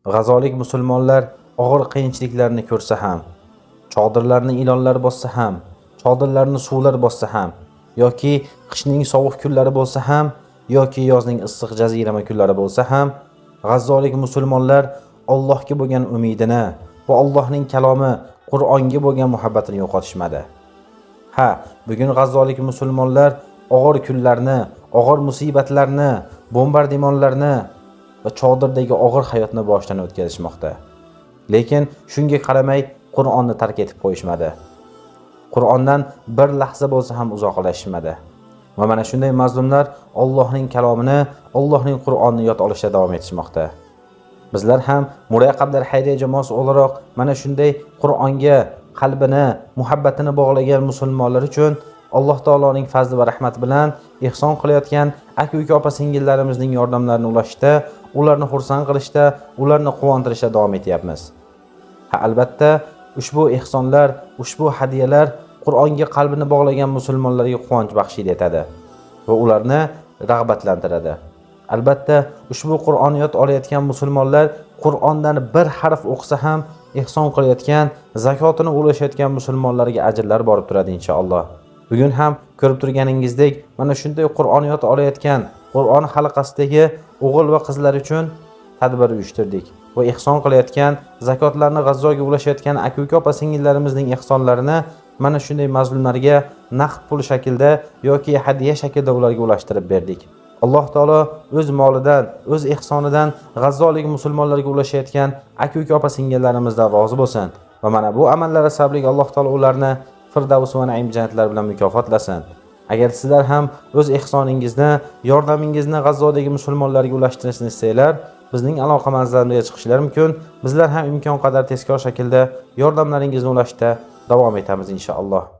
G'azolik musulmonlar og'ir qiyinchiliklarni ko'rsa ham, chodirlarni ilonlar bossa ham, chodirlarni suvlar bossa ham, yoki qishning sovuq kunlari bo'lsa ham, yoki yozning issiq jazirama kunlari bo'lsa ham, g'azzolik musulmonlar Allohga bo'lgan umidini va Allohning kalomi Qur'onga bo'lgan muhabbatini yo'qotishmadi. Ha, bugun g'azzolik musulmonlar og'ir kunlarni, og'ir musibatlarni, bombardimonlarni va chodirdagi og'ir hayotni boshdan o'tkazishmoqda. Lekin shunga qaramay Qur'onni tark etib qo'yishmadi. Qur'ondan bir lahza bo'lsa ham uzoqlashmadi. Va mana shunday mazlumlar Allohning kalomini, Allohning Qur'onini yod olishda davom etishmoqda. Bizlar ham Muraqablar xayriya jamoasi o'laroq mana shunday Qur'onga qalbini, muhabbatini bog'lagan musulmonlar uchun Alloh taoloning fazli va rahmati bilan ehson qilayotgan aka-uka, opa-singillarimizning yordamlarini ulashishda, ularni xursand qilishda, ularni quvontirishda davom etyapmiz. Ha, albatta, ushbu ehsonlar, ushbu hadiyalar Qur'onga qalbini bog'lagan musulmonlarga quvonch baxshid etadi va ularni rag'batlantiradi. Albatta, ushbu Qur'on yod olayotgan musulmonlar Qur'ondan bir harf o'qisa ham ehson qilayotgan, zakotini ulashayotgan musulmonlarga ajrlar borib turadi inshaalloh. Bugun ham ko'rib turganingizdek, mana shunday Qur'on yod olayotgan Qur'on halqasidagi o'g'il va qizlar uchun tadbir uyushtirdik va ehson qilayotgan, zakotlarni G'azzoga ulashayotgan aka-uka, opa-singillarimizning ehsonlarini mana shunday mazlumlarga naqd pul shaklida yoki hadiya shaklida ularga ulashtirib berdik. Alloh taolo o'z molidan, o'z ehsonidan g'azzolik musulmonlarga ulashayotgan aka-uka, opa-singillarimizdan rozi bo'lsin va mana bu amallari sababli Alloh taolo ularni Firdavs va Naim jannatlar bilan mukofotlasin. Agar sizlar ham o'z ehsoningizni, yordamingizni G'azzodagi musulmonlarga ulashtirishni istanglar, bizning aloqa manzilimizga chiqishlari mumkin. Bizlar ham imkon qadar tezkor shaklda yordamlaringizni ulashishda davom etamiz inshaalloh.